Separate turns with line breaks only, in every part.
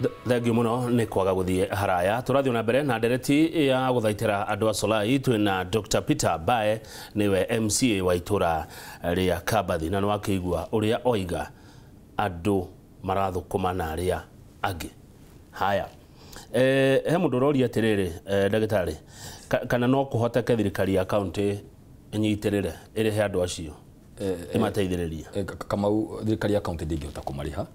Thengiũ mũno nĩ kwaga gũthiĩ haraya. Tũrathiĩ na mbere na ndereti ya gũthaitĩra andũ a Solai. Twĩna Dr. Peter Bae, nĩwe MCA wa itũra rĩa Kabathi, na nĩ wakĩigua ũrĩa oiga andũ marathũkũma na arĩa angĩ. Haya, he mũndũ ũroria atĩrĩrĩ, ndagĩtarĩ, kana no kũhoteke thirikari ya kaũntĩ ĩnyitĩrĩre ĩrĩhe andũ acio, ĩmateithĩrĩrie?
Kamau, thirikari ya kaunti ndĩngĩhota kũmarĩha.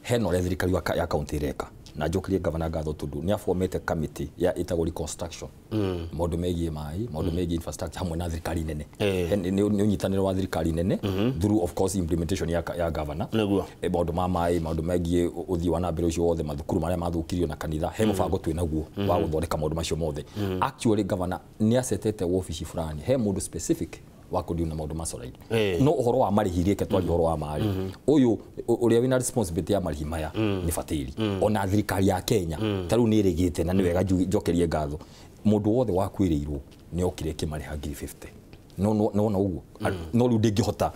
Hena ũrĩa thirikari ya kaunti ĩreka, na njokerie gavana ngatho tondũ nĩ aformĩte committee ya ĩtagwo reconstruction, maũndũ megiĩ maĩ, maũndũ megiĩ infrastructure, hamwe na thirikari nene. Nĩ ũnyitanĩro wa thirikari nene through, of course, implementation ya governor. Maũndũ ma maĩ, maũndũ megiĩ ũthii wa na mbere ũcio wothe, mathukuru marĩa mathũkirio na kanitha, he mũbango twĩ naguo wa gũthondeka maũndũ macio mothe. Actually, governor nĩ acetete wabici fulani, he mũndũ specific wa kũdeal na maũndũ ma Solai. No ũhoro wa marĩhi, rĩke twarie ũhoro wa marĩ ũyũ, ũrĩa wĩna responsibility ya marĩhi maya nĩ batĩri. Ona thirikari ya Kenya ta rĩu nĩ ĩrĩgĩte, na nĩ wega njokerie ngatho mũndũ wothe wakuĩrĩirwo nĩ okire ĩkĩmarĩha 50,000. No no ũguo no rĩu ndĩngĩhota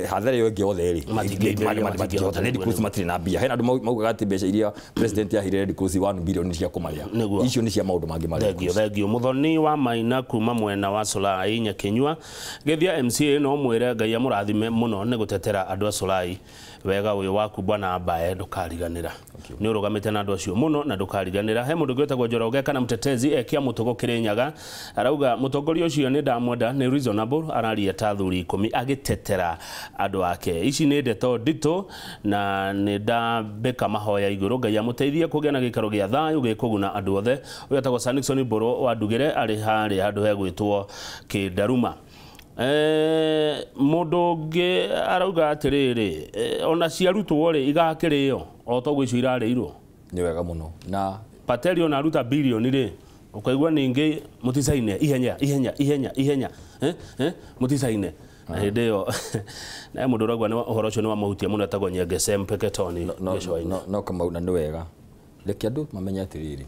hathara ĩyo ĩngĩ yothe rĩ,
Matingĩingĩria,
matingĩhota. Red Cross matirĩ na mbia. Hena andũ maugaga atĩ mbeca iria president aheire Red Cross 1 billion nĩ cia kũmarĩha. Icio nĩ cia maũndũ mangĩ ma Red
Thengio.
Cross.
Thengio. Muthoni wa Maina kuma mwena wa Solai Nyakinyua, gethia MCA, no mwĩre Ngai amũrathime mũno nĩ gũtetera andũ a Solai. Wega ũyũ waku bwana Mbae ndũkariganĩra, nĩ ũrũgamĩte na andũ acio mũno na ndũkariganĩra. He mũndũ ũngĩ wĩtagwo Njoroge kana Mtetezi ekia mũtũgo Kĩrĩnyaga, arauga mũtongoria ũcio nĩ ndamwenda, nĩ reasonable, araria ta athuri 10 agĩtetera andũ ake. Ici nĩ ndeto nditũ na nĩ ndambĩka mahoya igũrũ Ngai amũteithie kũgĩa na gĩikaro gĩa thayũ gĩkũguna andũ othe. Ũyũ etagwo Sir Nixon Mbũrũ wa Ndugĩre, arĩ harĩa handũ hegwĩtwo Kĩndaruma. Mũndũ ũngĩ arauga atĩrĩrĩ, ona ciarutwo rĩ, igakĩrĩo o toguo icio irarĩirwo.
Nĩ wega mũno na
Pateri ona aruta bilioni rĩ, ũkaigua ningĩ mũticaine ihenya ihenya ihenya ihenya, mũticaine na hĩndĩ ĩyo na mũndũ ũrauga nĩ ũhoro ũcio nĩ wamũhutia mũno, etagwo Nyenge Mpeketoni
no,
gĩcũa-inĩ.
No Kamau, na nĩ wega reke andũ mamenye atĩrĩrĩ,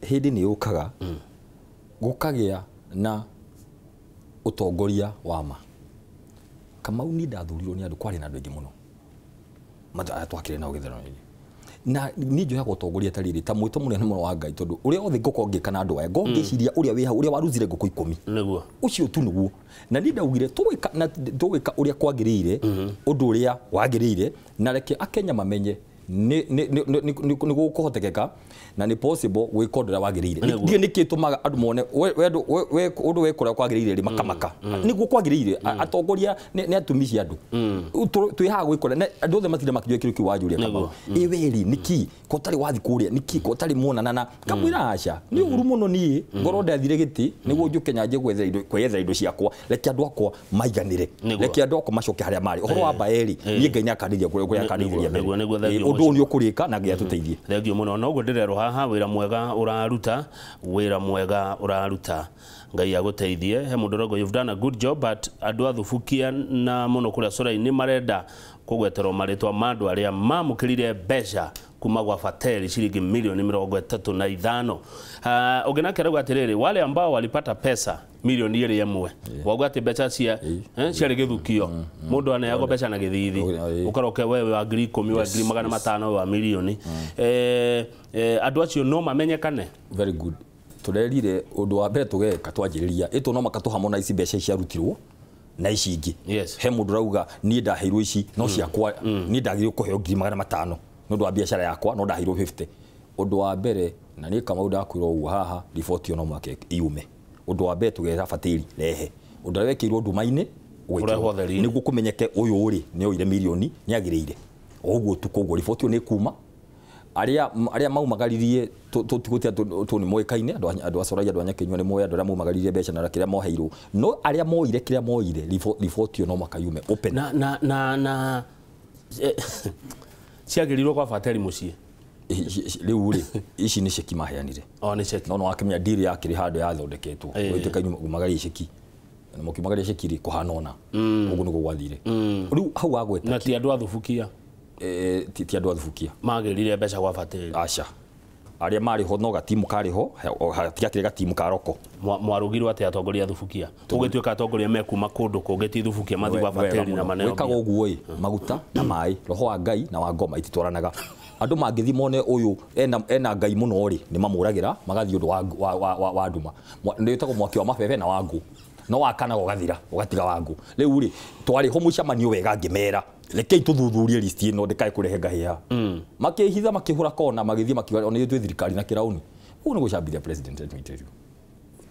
hĩndĩ nĩ yũkaga gũkagĩa na ũtongoria wa ma. Kamau, niĩ ndathurirwo nĩ andũ, kwarĩ na andũ aingĩ mũno aya twakĩrĩ nao gĩthurano-inĩ, na niĩ njoyaga ũtongoria ta rĩrĩ ta mwĩto mũnene mũno wa Ngai, tondũ ũrĩa othe ngũkorwo ngĩka na andũ aya ngorwo ngĩciria ũrĩa wĩ hau, ũrĩa warutire ngũkũ 10, ũcio tu nĩguo. Na niĩ ndaugire tũgwĩka na tũgwĩka ũrĩa kwagĩrĩire, ũndũ ũrĩa wagĩrĩire, na reke akenya mamenye nĩ gũkũhotekeka na nĩ possible gwĩka ũndũ ũrĩa wagĩrĩire. Ndiĩ nĩkĩ tũmaga andũ mone ũndũ weka ũrĩa kwagĩrĩire rĩ, makamaka nĩguo kwagĩrĩire. Atongoria nĩ atumi cia andũ. Twĩ haha gwĩkora na andũ othe matinda makĩnjũria kĩrĩa kĩu wanjũria, Kamau, ĩ weri nĩkĩ ko ũtarĩ wathi kũrĩa, nĩkĩ ko ũtarĩ muonana na kamwĩra aca nĩ ũru mũno. Niĩ ngorwo ndathire gĩtĩ nĩguo njũke nyanjie gwetha indo, kwĩyethera indo ciakwa. Reke andũ akwa maiganĩre, reke andũ akwa macoke harĩa marĩ. Ũhoro wa mbaeri, niĩ Ngai nĩakanĩria kũrĩa akanĩria mbere.
Nĩguo, thengiũ.
Ũndũ ũyũ nĩ ũkũrĩka na Ngai atũteithie.
Thengio mũno. Noguo ndĩrerwo haha, wĩra mwega ũraruta, wĩra mwega ũraruta, Ngai agũteithie. He mũndũ ũrauga, "You've done a good job, but andũ a Thubukia na mũno kũrĩa Sorai marenda kũgweterwo marĩtwa ma andũ arĩa mamũkĩrire mbeca kuma gwa Fateli ciringi milioni 35." Ũngĩ nake arauga atĩrĩrĩ, wale ambao walipata pesa milioni 2 ĩmwe, wauga atĩ mbeca cia ciarĩ gĩthukio, mũndũ aneagwo mbeca na gĩthithi, ũkaroke wewe wa 10,000, wa 500,000, wa milioni, andũ acio no mamenyekane?
Very good. Tũrerire ũndũ wa mbere tũgeka twanjĩrĩria ĩtũ no maka tũhamwo na ici mbeca ciarutirwo na ici ingĩ. He mũndũ ũrauga niĩ ndaheirwo ici no ciakwa, niĩ ndagĩrĩirwo kũheo 500,000 nĩ ũndũ wa biacara yakwa, no ndaheirwo 50. Ũndũ wa mbere, na niĩ Kamau ndakwĩra ũguo haha, riboti ĩyo no mũhaka yume. Ũndũ wa mbere tũgera batĩri rehe ũndũ ũrĩa wekĩirwo nduma-inĩ ũgwĩkĩrwo.
Ũrehwo ũtheri-inĩ.
Nĩguo kũmenyeke ũyũ rĩ nĩ oire milioni nĩ agĩrĩire o ũguo tu. Koguo riboti ĩyo nĩ kuma arĩa maumagaririe tũtigũtia tũ nĩ moĩkaine, andũ a Corai, andũ a Nyakinyua nĩ moĩ andũ arĩa maumagaririe mbeca na kĩrĩa moheirwo, no arĩa moire kĩrĩa moire, riboti ĩyo no mũhaka yume open.
Na ciagĩrĩirwo kwa Bateri mũciĩ?
Rĩu rĩ, ici nĩ ceki maheanire.
O nĩ ceki.
No no wakĩmenya deal yakĩrĩ handũ yathondeketwo, gwĩtĩka umagaria ceki na mũkiumagaria ceki rĩ kũhana ũna, ũguo nĩguo gwathire rĩu hau wagweta.
Na ti andũ a Thubukia?
Ti andũ a Thubukia.
Magĩrire mbeca gwa Bateri?
Aca. Arĩa marĩ ho no gatimu karĩ ho, hatiakĩrĩ gatimu ka roko.
Mwarugirwo atĩa atongoria thubukia? Ũgĩtuĩka atongoria mekuma kũndũ kũngĩ ti thubukia mathiĩ gwa Bateri na maneo.
Wĩkaga ũguo ĩ, maguta na maĩ, roho wa Ngai na wa ngoma ititwaranaga. Andũ mangĩthiĩ mone ũyũ ena Ngai mũno rĩ, nĩ mamũragĩra magathiĩ ũndũ wa nduma. Nĩ wĩtagwo mwaki wa mabebe na wa ngũ. No wakanaga ũgathira, ũgatiga wa ngũ. Rĩu rĩ, twarĩ ho mũcemanio wega ngĩmera, rekei tũthuthurie list ĩno ndĩkae kũrehe ngahĩha. Makĩhitha makĩhũra kona magĩthiĩ makiuga ona ithuĩ twĩ thirikari na kĩrauni. Ũguo nĩ gũcambithia president, let me tell you.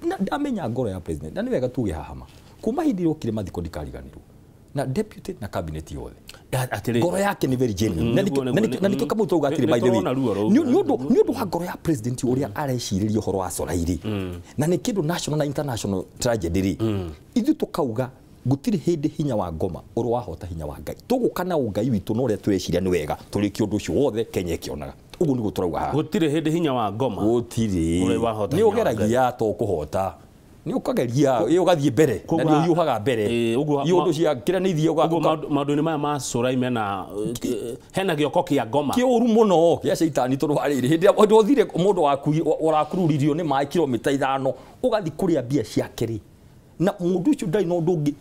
Na ndamenya ngoro ya president, na nĩ wega tuge haha ma. Kuma hĩndĩ ĩrĩa okire mathiko ndikariganĩrwo. Na deputy na cabinet yothe. Ngoro yake nĩ very genuine. Na nĩkĩo Kamau tũrauga atĩrĩ, by the way, nĩ ũndũ wa ngoro ya president ũrĩa arecirĩria ũhoro wa Solai rĩ, na nĩ kĩndũ national na international tragedy rĩ, ithuĩ tũkauga gũtirĩ hĩndĩ hinya wa ngoma ũrĩ wahota hinya wa Ngai. Tũgũka na ũngai witũ na ũrĩa tũreciria nĩ wega, tũrĩkie ũndũ ũcio wothe Kenya ĩkĩonaga. Ũguo nĩguo tũrauga haha.
Gũtirĩ hĩndĩ hinya wa ngoma
gũtirĩ. Nĩ ũgeragia to kũhota. Nĩ ũkageria, ũgathiĩ mbere, na nĩ ũhiũhaga mbere. Ũndũ cia kĩrĩa nĩ ithiĩ
ũguo maũndũ-inĩ maya ma Solai mena hena gĩoko kĩa ngoma
kĩũru mũno kĩa caitani tondũ wa rĩrĩ, hĩndĩ ĩrĩa ũthire mũndũ waku ũrakururirio nĩ maĩ kilomita 5 ũgathiĩ kũrĩa mbia ciake rĩ, na mũndũ ũcio ndarĩ na ũndũ ũngĩ,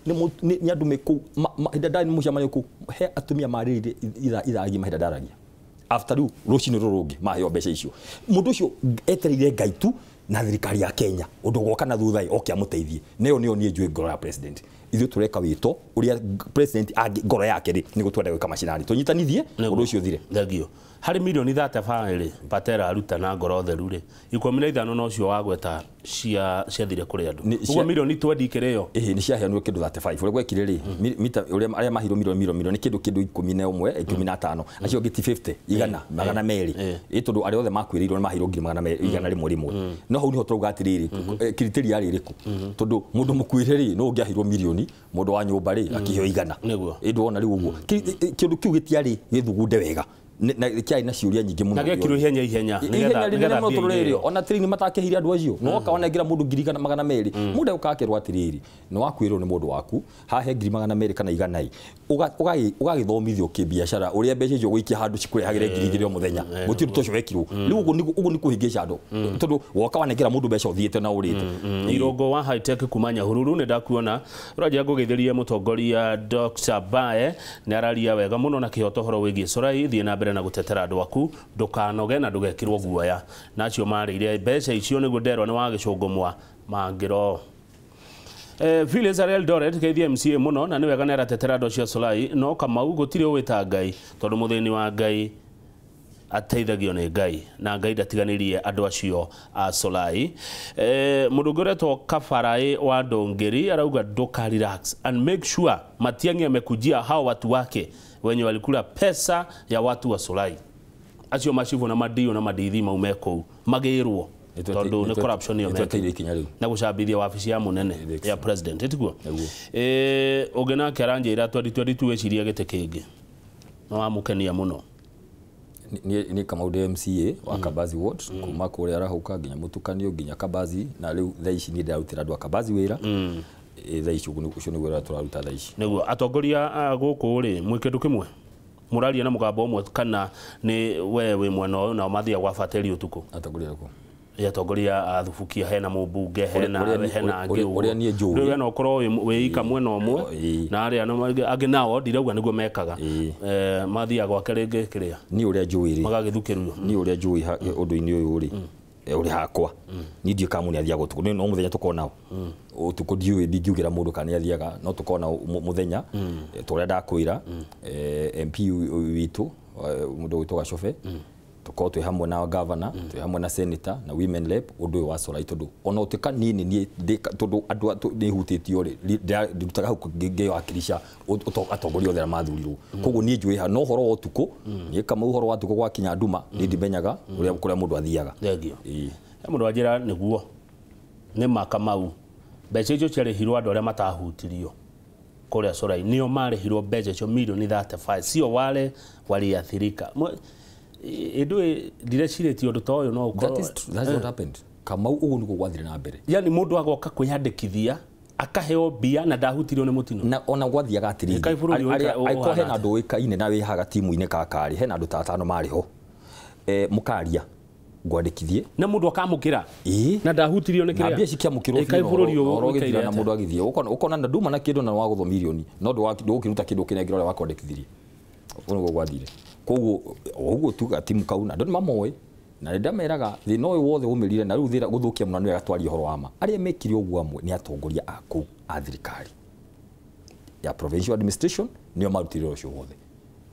nĩ andũ me kũu, hĩndĩ ndarĩ mũcemanio kũu, he atumia marĩrire ithaa igima hĩndĩ ndaragia. After rĩu rũcinĩ rũrũ rũngĩ maheo mbeca icio. Mũndũ ũcio etereire Ngai tu na thirikari ya Kenya ũndũ ũgoka na thutha oke amũteithie. Nĩyo nĩyo niĩ njũĩ ngoro ya president. Ithuĩ tũreka wĩto ũrĩa president ngoro yake rĩ, nĩguo twenda gwĩka macinani. Tũnyitanithie ũndũ ũcio ũthire.
Thengio. Harĩ milioni 35 rĩ, Patera aruta na ngoro theru rĩ, 15 no cio wagweta ciathire kũrĩ andũ. Ũguo milioni 20 ikĩrĩ yo.
Ĩhĩ, nĩ ciaheanirwo kĩndũ 35. Ũrĩa gwekire rĩ, mita ũrĩa arĩa mahirwo milioni nĩ kĩndũ 11, 15. Acio angĩ ti 50, igana, magana merĩ. Ĩ tondũ arĩa othe makuĩrĩirwo nĩ mahirwo ngiri magana merĩ, igana rĩmwe rĩmwe. No hau nĩho tũrauga atĩrĩrĩ, criteria yarĩ ĩrĩkũ? Tondũ mũndũ mũkuĩre rĩ, no ũngĩahirwo milioni, mũndũ wa nyũmba rĩ, akĩheo igana.
Nĩguo.
Ĩ ndwona rĩu ũguo. Kĩndũ kĩu gĩtiarĩ gĩthugunde wega. Na kĩarĩ na ciũria nyingĩ mũno.
Na gĩekirwo ihenya ihenya,
nĩgetha mbia igĩrĩ. Ona atĩrĩrĩ nĩ matakĩheire andũ acio. No woka wanengera mũndũ ngiri magana merĩ. Mũndũ egũka akerwo atĩrĩrĩ, nĩ wakuĩrwo nĩ mũndũ waku, hahe ngiri magana merĩ kana igana ĩ. Ũgagĩthomithio kĩbiacara ũrĩa mbeca icio ũgũikia handũ cikũrehagĩre ngiri igĩrĩ o mũthenya. Gũtirĩ ũndũ ũcio wekirwo. Rĩu ũguo nĩ kũhĩngĩca andũ. Tondũ woka wanengera mũndũ mbeca ũthiĩte na ũrĩte.
Irongo wa high tech kuma Nyahururu nĩ ndakuona ũranjia ngũgeithĩria mũtongoria Dr. Bae, nĩ araria wega mũno na kĩhoto ũhoro wĩgiĩ Solai. Thiĩ na mbere na gũtetera andũ aku, ndũkanoge na ndũgekĩrwo guoya. Na acio marĩire mbeca icio nĩguo nderwo nĩ wa gĩcũngũ mwa mangĩro. Phyllis Ariel Doret geithia MCA mũno na nĩ wega nĩ aratetera andũ acio a Solai, no Kamau gũtirĩ ũwĩta Ngai tondũ mũthĩni wa Ngai ateithagio nĩ Ngai na Ngai ndatiganĩrie andũ acio a Solai. Mũndũ ũngĩ ũretwo Kabarai wa Ndũngĩri arauga ndũka relax and make sure Matiang'i amekujia hao watu wake wenye walikula pesa ya watu wa Solai. Acio macibu na madio na madithi maume kũu magĩrwo tondũ nĩ corruption ĩyo mekĩte na gũcambithia wabici ya mũnene ya president ĩtiguo. Ũngĩ nake aranjĩra 2022 wĩcirie gĩtĩ kĩngĩ no wamũkenia mũno.
Ni Kamau ndĩ MCA wa Kabazi Ward, kuma kũrĩa Arahũka nginya Mũtukanio nginya Kabazi, na rĩu thaa ici niĩ ndĩrarutĩra andũ a Kabazi wĩra. Thaa ici ũcio nĩguo wĩra tũraruta thaa ici.
Nĩguo atongoria a gũkũ rĩ, mwĩ kĩndũ kĩmwe mũraria na mũgambo ũmwe kana nĩ we wĩ mwena ũyũ nao mathiaga gwa Bateri ũtukũ?
Atongoria arĩkũ?
Atongoria a thubukia, hena mũmbunge, hena angĩ ũguo.
Ũrĩa niĩ njũĩ.
Rĩu we no ũkorwo wĩ ika mwena ũmwe na arĩa angĩ nao ndirauga nĩguo mekaga. Mathiaga gwake rĩngĩ kĩrĩa?
Niĩ ũrĩa njũĩ rĩ.
Magagĩthukĩrio.
Niĩ ũrĩa njũĩ ũndũ-inĩ ũyũ rĩ, ũrĩ hakwa. Niĩ ndiũĩ kana mũndũ nĩathiaga ũtukũ. Niĩ no mũthenya tũkorwo nao. Ũtukũ ndiũĩ, ndingiugĩra mũndũ kana nĩathiaga, no tũkorwo nao mũthenya, ta ũrĩa ndakwĩra, MP witũ, mũndũ ũgwĩtwo Gacobe, tũkorwo twĩ hamwe na governor, twĩ hamwe na senator na women rep, ũndũ ũyũ wa Solai tondũ ona ũtuĩka niĩ nĩ niĩ tondũ andũ nĩ hutĩtio rĩ, ndĩrutaga hau ngĩwakilisha atongoria othe arĩa mathurirwo. Koguo niĩ njũĩ no ũhoro wa ũtukũ, niĩ Kamau ũhoro wa ũtukũ gwakinya nduma, niĩ ndimenyaga ũrĩa kũrĩa mũndũ athiaga.
Thengio. He mũndũ wanjĩra nĩguo nĩ ma Kamau, mbeca icio ciarĩhirwo andũ arĩa matahutirio kũrĩa Solai, nĩo marĩhirwo mbeca icio milioni 35, sio wale waliathirika. Ĩndũ ndirecirĩtie ũndũ ta ũyũ no ũkorwo.
That is true. That's what happened. Kamau ũguo nĩguo gwathire na mbere.
Yani mũndũ agoka kwĩyandĩkithia akaheo mbia na ndahutirio nĩ mũtino.
Na ona gwathiaga atĩrĩrĩ,
Kaĩ bũrũri
angĩkorwo hena andũ ũĩkaine na wĩ haha gatimu-inĩ gaka rĩ, hena andũ ta atano marĩ ho. Mũkaria. Ngwandĩkithie.
Na mũndũ akamũkĩra.
Ĩĩ.
Na ndahutirio nĩ
Na
kĩrĩa.
mbia cikĩamũkĩrwo
Ĩkai
biũ,
bũrũri ũyũ
ũhoro
ũikaire
ũgĩthira na
atĩa?
mũndũ agĩthiĩ. Ũkona na nduma na kĩndũ na wagũthwo mirioni, no ndũgũkĩruta kĩndũ ũkĩnengera ũrĩa wakwandĩkithirie. Ũguo nĩguo gwathire. Koguo ũguo tu gatimu kau na andũ nĩ mamoĩ, na nĩ ndameraga thĩna ũyũ wothe umĩrire na rĩu thĩna gũthũkia mũno nĩ wega twarie ũhoro wa ma. Arĩa mekire ũguo amwe nĩ atongoria a kũu a thirikari ya provincial administration, nĩo marutire wĩra ũcio wothe.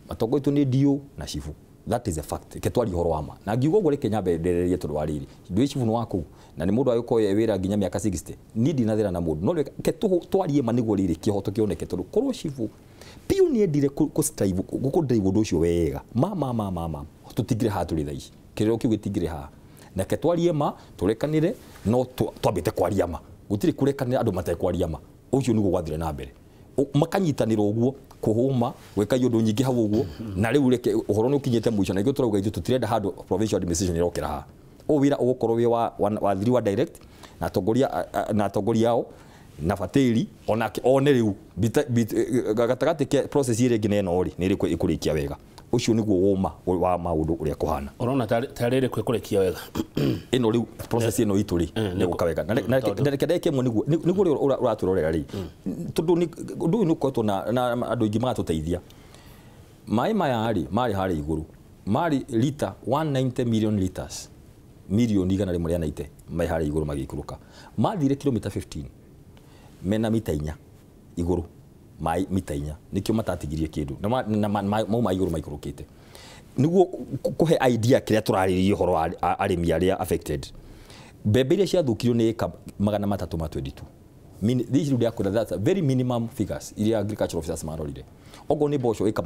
Matongoretio nĩ DO na chifu. That is a fact. Reke twarie ũhoro wa ma. Na ngiuga ũguo reke nyambe ndererie tondũ wa rĩrĩ. Ndũĩ chifu nĩ wa kũu na nĩ mũndũ agĩkorwo e wĩra nginya mĩaka 60. Niĩ ndinathĩra na mũndũ. No reke twarie ma nĩguo rĩrĩ kĩhoto kĩoneke tondũ korwo chifu piũ nĩ endire kũ drive ũndũ ũcio wega. Ma ma ma ma ma. Tũtingĩrĩ haha tũrĩ thaa ici. Kĩrĩro kĩu gĩtingĩrĩ haha. Na reke twarie ma, tũrekanĩre, no twambĩte kwaria ma. Gũtirĩ kũrekanĩra andũ matekwaria ma. Ũcio nĩguo gwathire na mbere. Makanyitanĩra ũguo kũhũma gwĩka iũndũ nyingĩ hau ũguo, na rĩu reke ũhoro nĩ ũkinyĩte mũico, na ithuĩ tũrauga ithuĩ tũtirenda handũ provincial administration ĩrokĩra haha. Ũyũ wĩra ũgũkorwo wĩ wa thiri wa direct na atongoria, na atongoria ao na batĩri onake one rĩu gatagatĩ ke process ĩrĩa ĩngĩ na ĩno rĩ nĩ ĩrĩkũ ĩkũrĩkia wega. Ũcio nĩguo ũma wa maũndũ ũrĩa kũhana.
Ũrona tarĩ ĩrĩkũ ĩkũrĩkia wega?
Ĩno rĩu process ĩno itũ rĩ nĩ gũka wega. Na reke ndagĩka ĩmwe nĩguo rĩu ũratũrorera rĩ, tondũ ũndũ ũyũ nĩ ũkoretwo na andũ aingĩ magatũteithia. Maĩ maya rĩ marĩ harĩa igũrũ marĩ lita 190 million liters, mirioni 190 maĩ harĩa igũrũ magĩikũrũka. Mathire kilomita 15 mena mita 4 igũrũ, maĩ mita 4 nĩkĩo matatigirie kĩndũ na mau ma igũrũ maikũrũkĩte. Nĩguo kũhe idea kĩrĩa tũrarĩrĩria ũhoro wa arĩmi arĩa affected. Mbembe iria ciathũkirio nĩ ĩka 322. These rĩu ndĩrakwĩra that's a very minimum figures iria agricultural officers marorire. Okorwo nĩ mboco ĩka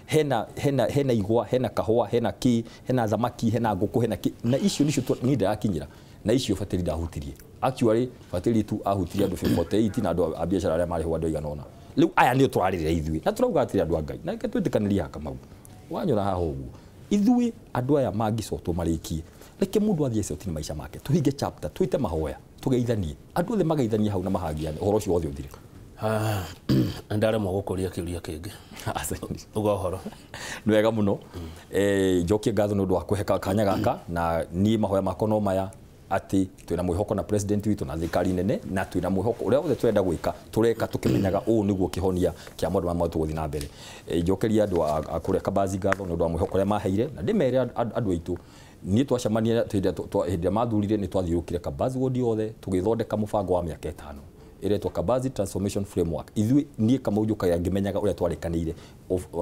300. Hena igwa, hena kahũa, hena kĩ, hena thamaki, hena ngũkũ, hena kĩ. Na icio nicio niĩ ndĩrakinyĩra. Na icio batĩri ndahutirie. Actually batĩri tu ahutirie andũ 48 na andũ a biacara arĩa marĩhwo andũ aigana ũna. Rĩu aya nĩo tũrarĩrĩra ithuĩ. Na tũrauga atĩrĩ andũ a Ngai. Na reke twĩtĩkanĩrie haha Kamau. Wanyora haha ũguo. Ithuĩ andũ aya mangĩcotwo marĩkie. Reke mũndũ athiĩ acotini maica make. Tũhinge chapter, twĩte mahoya, tũgeithanie. Andũ othe mageithanie hau na mahagiane. Ũhoro ũcio wothe ũthire.
Ndaremwo gũkũria kĩũria kĩngĩ.
Asante.
Uga ũhoro.
Nĩ wega mũno. Njokie ngatho nĩ ũndũ wa kũhe kanya gaka, na niĩ mahoya makwa no maya atĩ twĩna mwĩhoko na president witũ na thirikari nene, na twĩna mwĩhoko ũrĩa wothe tũrenda gwĩka tũreka tũkĩmenyaga ũũ nĩguo kĩhonia kĩa maũndũ marĩa tũgũthiĩ na mbere. Njokeria andũ a kũrĩa Kabazi ngatho nĩ ũndũ wa mwĩhoko ũrĩa maheire, na ndĩmere andũ aitũ niĩ twacemania hĩndĩ ĩrĩa mathurire nĩ twathiũrũrũkire Kabazi ward yothe tũgĩthondeka mũbango wa mĩaka 5 ĩretwo Kabazi Transformation Framework. Ithuĩ niĩ Kamau njũkaga ngĩmenyaga ũrĩa twarĩkanĩire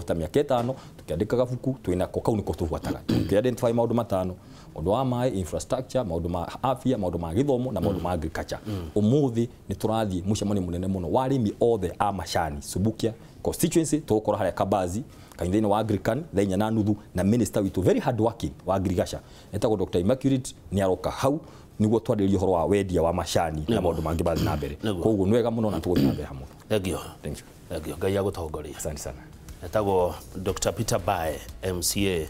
ta mĩaka 5, tũkĩandĩka gabuku twĩnako kau nĩko tũbuataga. Tũkĩ-identify maũndũ 5, ũndũ wa maĩ, infrastructure, maũndũ ma afya, maũndũ ma gĩthomo na maũndũ ma agriculture. Ũmũthĩ nĩ tũrathiĩ mũcemanio mũnene mũno wa arĩmi othe a macani Subukia constituency, tũgũkorwo harĩa Kabazi kanitha-inĩ wa Anglican thaa 4:30, na minister witũ very hard working wa agriculture etagwo Dr. Immaculate nĩ aroka hau nĩguo twarĩrie ũhoro wa wendia wa macani na maũndũ mangĩ mathiĩ na mbere. Koguo nĩ wega mũno na tũgũthiĩ na mbere hamwe.
Thank you.
Thank you.
Thank you. Ngai agũtongorie.
Asante sana.
Etagwo Dr. Peter Bae, MCA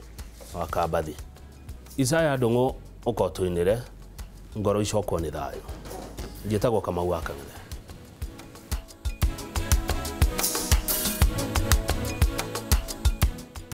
wa Kabathi. Isaya Ndung'u ũkotũinĩre ngoro icokwo nĩ thayũ. Njĩtagwo Kamau wa Kang'ethe.